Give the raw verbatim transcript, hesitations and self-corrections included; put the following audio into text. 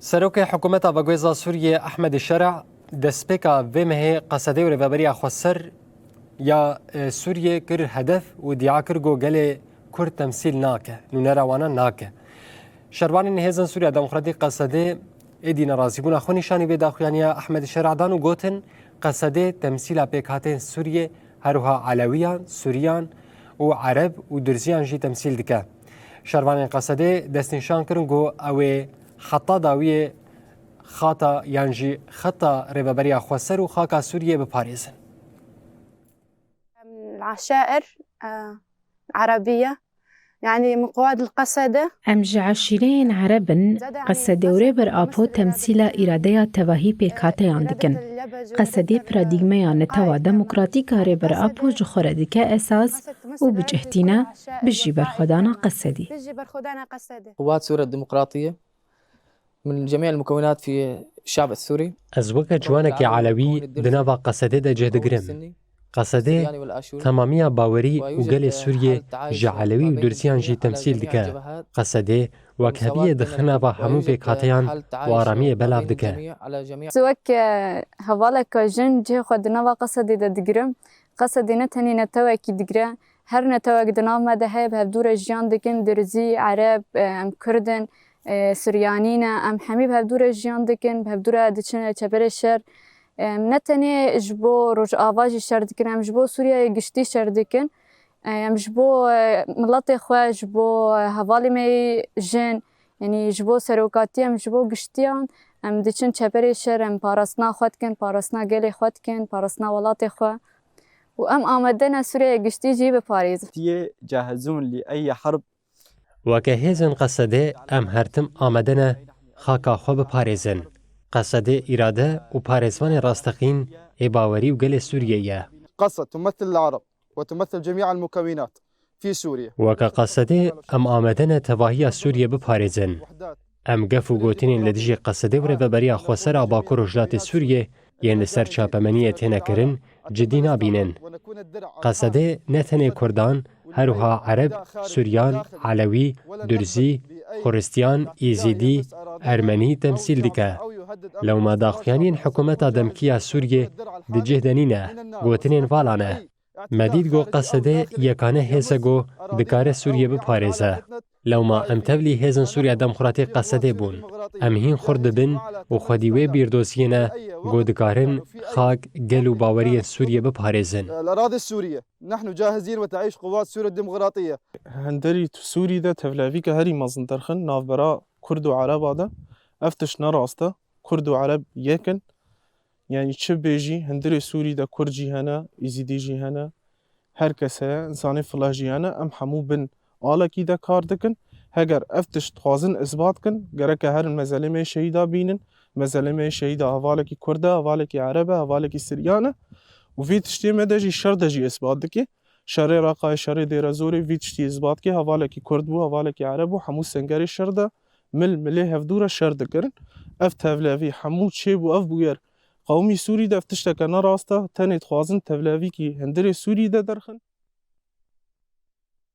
Serokê Hikûmeta Veguhêza Sûriyê Ehmedî Şer'a destpêka vê mehê Qesedê û Rêveberiya Xweser ya, e, Sûriyê kir hedef û îdia kir ku gelê Kurd temsîl nake, nûnera wana nake. Şervanên Hêzên Sûriya Demokratîk Qesedê êdî nerazîbûna xwe nîşanî vê daxuyaniya Ehmedî Şer'a dan û gotin, Qesedê temsîla pêkhateyên Sûriyê, her wiha Elewiyan, Sûriyan û Ereb û Durziyan jî temsîl dike. Şervanên Qesedê destnîşan kirin ku ew ê xeta dawiyê xata yan jî xeta Rêveberiya Xweser û xaka Sûriyê biparêzin. العشائر، آه، العربية، يعني من قواد القسدة. Em ji eşîreyên Ereb in, Qesedê û Rêber Apo temsîla îradeya tevahî pêkhateyan dikin. Qesedê paradîgmeya netewa demokratîk a Rêber Apo ji xwe re dike esas û bi cih tîne, bijî berxwedana Qesedî. قوات سوريا الديمقراطية من جميع المكونات في الشعب السوري. Ez weke ciwanekî Elewî di nava Qesedê de cih digirim. Qesedê temamiya bawerî û gelê Sûriyê ji Elewî û Durziyan jî temsîl dike. Qesedê wekheviyê dixe nava hemû pêkhateyan û aramiyê belav dike. Ez wek, e, hevaleka jin cihê xwe di nava Qesedê de digirim. Qesedê ne tenê netewekî digire, her netewek di nav me de heye, bi hevdû re jiyan dikin, Dirzî, Ereb, e, em Kurd in, e, Suryanî ne, em hemî bi hevdû re jiyan dikin, bi hevdû re diçin çeperê şer. Em ne tenê ji bo Rojava jî şer dikin, em ji bo Sûriyeyê giştî şer dikin. Em ji bo, e, miletê xwe, ji bo, e, hevalê me yê jin, yanî ji bo serokatiyê, em ji bo giştiyan, em diçin çeperê şer, em parastina xwe dikin, parastina gelê xwe dikin, parastina welatê xwe. Û em amade ne Sûriyeyê giştî jî biparêzin. Tiyê cahizûn lî eyî herb. Weke hêzên Qesedê em her tim amade ne xaka xwe biparêzin. Qesedê îrade û parêzvanê rasteqîn ê bawerî û gelê Sûriyê ye. قسد تمثل العرب وتمثل جميع المكونات في سوريا. Weke Qesedê em amade ne tevahiya Sûriyê biparêzin. Em gef û gotinên li dijî Qesedê û Rêveberiya Xweser a Bakur Rojhilatê Sûriyê yên li ser çapemeniyê têne kirin cidî nabînin. Qesedê ne tenê Kurdan, her wiha Ereb, Suryan, Elewî, Durzî, Xuristiyan, Îzîdî, Ermenî temsîl dike. Lewma daxuyaniyên hikûmeta demkî ya Sûriyê di cih de nîne, gotinên vala ne. Me dît ku Qesedê yekane hêz e ku dikare Sûriyê biparêze. Lewma em tevlî hêzên Sûriya Demokratîk Qesedê bûn. Em hîn xurt dibin û xwedî wê bîrdoziyê ne ku dikarin xak, gel û baweriyên Sûriyê biparêzin. الأراضي السورية، نحن جاهزين وتعيش قوات سوريا الديمقراطية. Hundirê Sûrî de tevlevîke herî mezin derxin navbera Kurd û Ereba de. Ev tişt ne rast e. Kurd û Ereb yek in. Yanî çi bêjî, hundirê Sûrî de Kurd jî hene, Îzîdî jî hene, her kes heye, însanê file jî hene, em hemû bin alekî de kar dikin. Heger ev tişt dixwazin isbat kin, gereke herin mezelê me yê şehîda bînin, mezelê me yê şehîda hevalekî Kurd e, hevalekî Ereb e, hevalekî Siryan e. Û vî tiştê me de jî şer de jî isbat dike. Şerê Reqayê, şerê Dêrezorê vî tiştî isbat kir, hevalekî Kurd bû, hevalekî Ereb bû, hemû sengerê şer de mil milê hevdû re şer dikirin. Ev tevlevî hemû çêbû, ev bûyer qewmî Sûrî de ev tişteke ne rast e, tenê dixwazin tevlevîkî hundirê Sûrî de derxin.